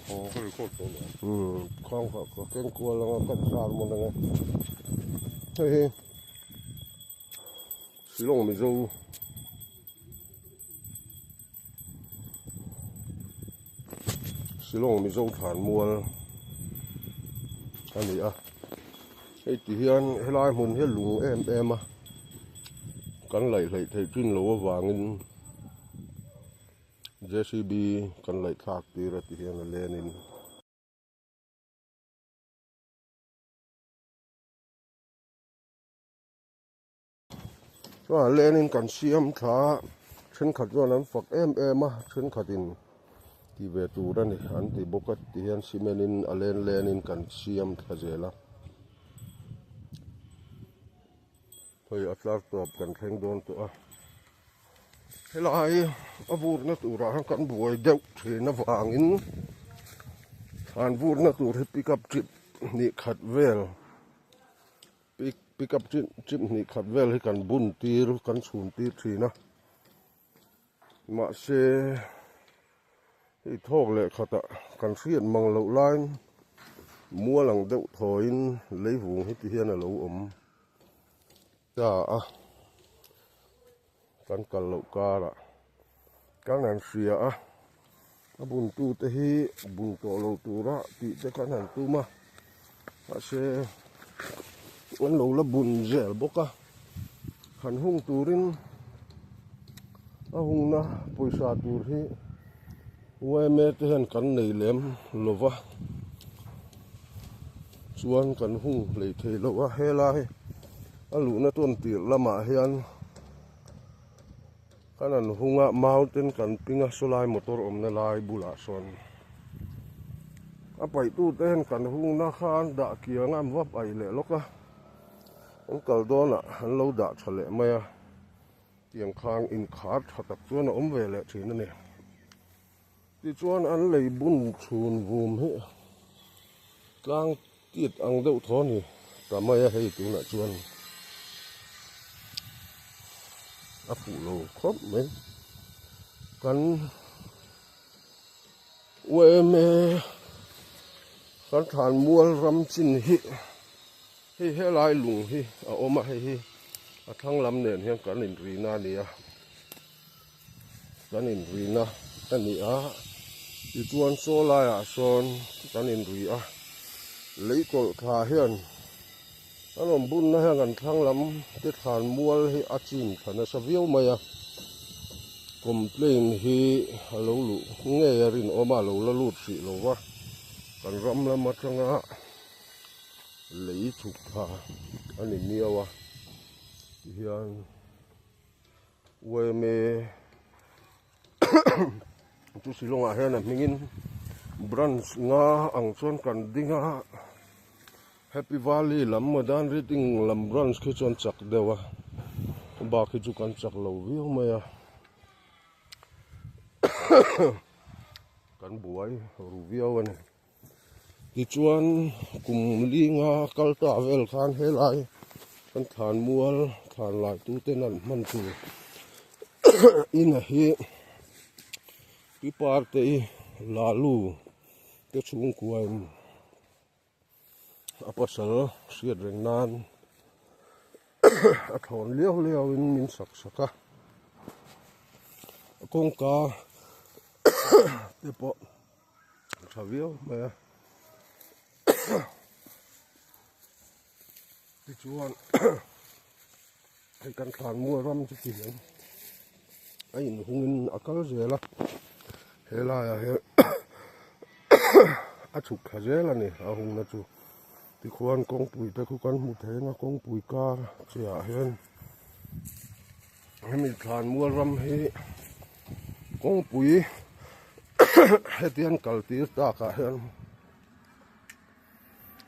Aw ka record tawh lo. Umm khang kha ka keng kual anga ka sermon anga hei hi Shillong Mizo Shillong Mizo thlan mual a ni a hei ti hian helai hmun hi a lung em em a kan laih hleih theih thin loh avangin. J_c_b kan laih thlak tir a ti hian a len in. Chuan a len in kan siam thla a thenkhat chuan an fak em em a thenkhat in ti ve tur a ni an ti bawk a ti hian cement in a len len in kan siam thla zel a. Hei a tlar tawp kan thleng dawn tawh a helai a vurna turah hian kan buai deuh thin avangin an vurna tur hi pick up trip hnih khat vel pick up trip hnih khat vel hi kan bun tir kan chhun tir thin a mahse hei thawk leh khatah kan hriat mang loh laiin mual ang deuh thawiin leivung hi ti hian a lo awm ta a kan kal loh karah kan han hria a a buntu te hi bun tawh lo tura tih te kan han tum a mahse an lo la bun zel bawk a han hung turin a hungna pawisa tur hi yma te hian kan nei lem lo va chuan kan hung hlei thei lo a helai a luhna tawn tirh lamah hian kan han hung a mountain kan ping a sawlai motor awmna lai bulah sawn a paih tute hian kan hungna kha an dah kiang a an va paih leh lawk a an kal dawnah an lo dah tha leh mai a tiang khang inkhar tha tak chuan a awm ve leh thin a ni tichuan an lei bun chhun vum hi tlang tit ang deuh thaw a ni ta mai a hei tunah chuan a fuh lo khawp mai kan yma kan thlan mual ram chin hi hei helai lung hi a awm a hei hi a thlang lam nen hian kan inrina a ni a. Kan inrina a ni a tichuan saw laiah sawn kan inri a lei tawlh thla hian an awm bunna hian kan thlang lam te thlan mual hi a chin thla nasa viau mai a complain hi a lo luh ngei a rinawm a a lo la lut hrih lo va kan ram lam atanga lei chhuk thla a ni miau a tihian. Yma chu Shillong ah hian a hmingin branch nga ang chuan kan ding a Happy Valley lam Modern Reading lam branch khi chuan chak deuh a bak hi chu kan chak lo viau mai a kan buai ru viau a ni tichuan kum linga kal ta vel khan helai kan thlan mual thlan lai tu ten an hman tur ina hi pi parte i lalu te chhungkua in a pasal hriat reng nan a thlawn liau liau in min sak sak a kawngka te pawh. A tha viau mai a tichuan hei kan thlan mual ram chu ti hian a inhungin a kal zel a helaiah hian a chhuk thla zel a ni a hungna chu tikhuan kawngpui te khu kan hmu thei ang a kawngpui kar chiahah hian hemi thlan mual ram hi kawngpui hetiang kal tir takah hian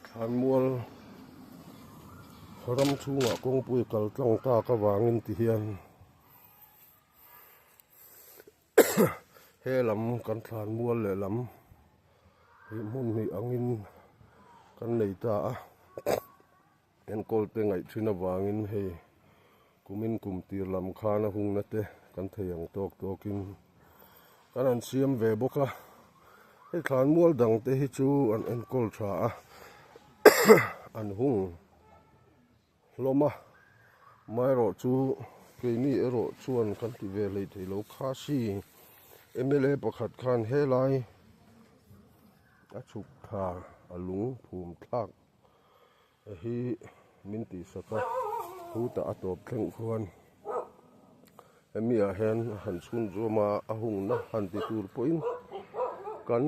thlan mual ram chhungah kawngpui kal tlang tak avangin ti hian he lam kan thlan mual leh lam hi hmun hnih angin kan nei ta a. Enkawl te ngaih thin avangin hei kumin kum tir lam khan a hungna te kan thei ang tawk tawkin kan han siam ve bawk a. Hei thlanmual dang te hi chu an enkawl tha a an hung hlawm a amaherawh chu keini erawh chuan kan ti ve hlei thei lo khasi M_L_A pakhat khan helai a chhuk thla a lung phum thlak hi min tihsak a hutah a tawp thleng khuan hemi ah hian a han chhun zawm a a hungna han ti tur pawhin kan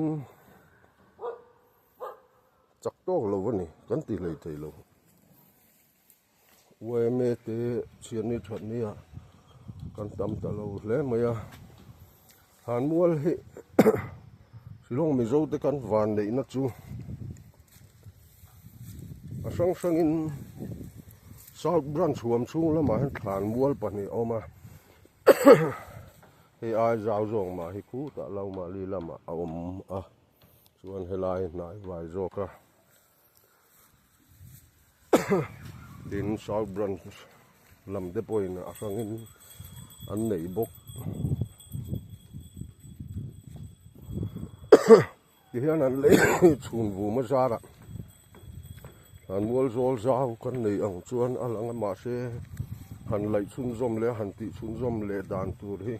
chak tawk lo a ni kan ti hlei thei lo yma te chhiatni thatni ah kan tam ta lo hle mai a thlanmual hi Shillong Mizo te kan van neihna chu a hrang hrangin South Branch huam chhung lamah hian thlanmual pahnih a awm a hei ai zau zawng mah hi khutah lo mahni lamah a awm a chuan helai hnai vai zawk a. Tin South Branch lam te pawhin a hrangin an neih bawk. Tihian an lei chhun vum a zarah han mual zawl zau kan nei ang chuan a lang a mahse han laih chhunzawm leh han tih chhunzawm leh dan tur hi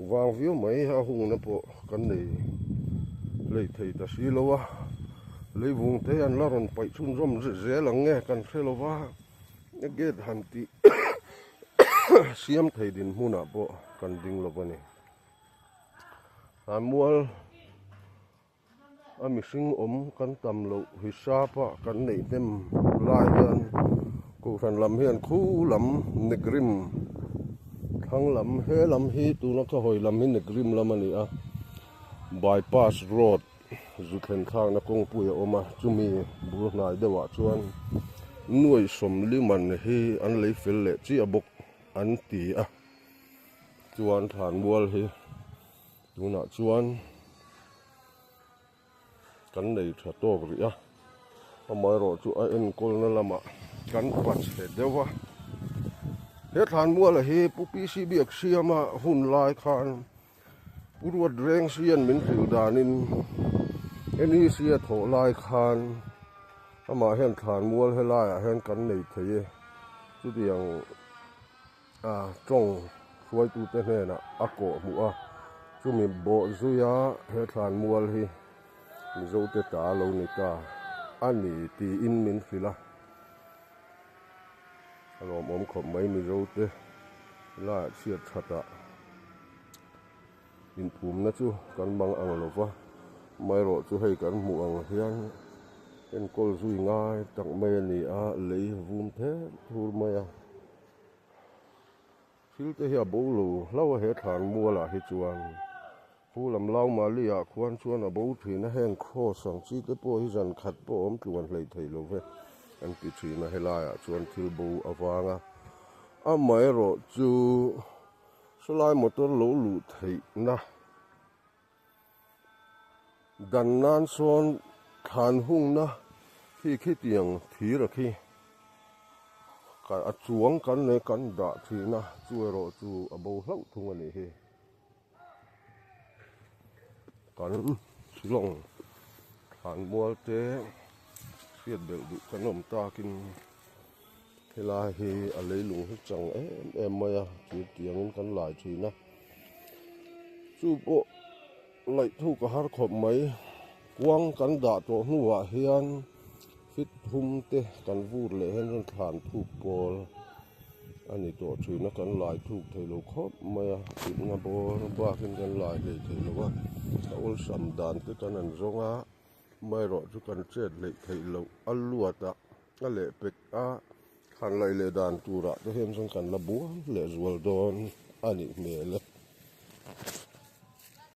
vang viau mai a hungna pawh kan nei hlei thei ta si lo a. Leivung te an la rawn paih chhunzawm zel ang nge kan hre lo va, gate han tih siam thei dinhmunah pawh kan ding lo a ni. Thlanmual a mihring awm kan tam loh hisap a kan neih hnem lai hian Kohhran lam hian khu lam Negrim thlang lam he lam hi tuna ka hawi lam hi Negrim lam a ni a, bypass road. Zu thlen thlakna kawngpui a awm a, chumi bul hnai deuhah chuan nuai sawmli man hi an lei fel leh chiah bawk an ti a, chuan thlanmual hi tunah chuan kan nei tha tawk rih a, amaherawhchu a enkawlna lamah kan pachhe deuh a, he thlanmuala hi Pu PC Biaksiama hun lai khan. Pu Ruat Reng Sian min hrilh danin NEC a thawh lai khan amah hian thlanmual helaiah hian kan nei thei e. Chutiang tawng hruaitute hnenah a kawh hmuh a, chumi bawh zuia he thlanmual hi Mizote ta lo ni ta a ni tiin min hrilh a. A lawmawm khawp mai Mizote laiah chhiat thatah inphumna chu kan mang ang lo va, amaherawh chu hei kan hmuh ang hian enkawl zui ngai tak mai a ni a, lei vum ther thur mai a. Thil te hi a bo lo hlauh a he thlan mualah hi chuan Pu Lamlau Mali ah khuan chuan a bo thin a, heng cross ang chi te pawh hi zan khat pawh awm tluan hleih theih lo ve an ti thin a, helaiah chuan thil bo avanga amaherawh chu sawlai motor lo luh theihna Dan nan sawn thlan hungna khi khitiang thir a khi a chuang kan leh kan dah thin a, chu erawh chu a bo hlauh thung a nih hi. Kan Shillong thlan mual te hriat belh duh kan awm takin helai hi a leilung hi chang em em mai a, thir tiangin kan lai thin a. Chu pawh ngaihthuk a har khawp mai. Kuang kan dah tawh hnuah hian fit thum te kan vur leh hian rawn thlan thuk pawl a ni tawh thin a, kan lai thuk thei lo khawp mai a, thutna bawr bakin kan lai hlei thei lo a, a awlsam dan te kan han zawng a, amaherawh chu kan chet hleih theih loh a luat a, a lehpek a. Han laih leh dan turah te hian chuan kan la buai leh zual dawn a nih hmel e.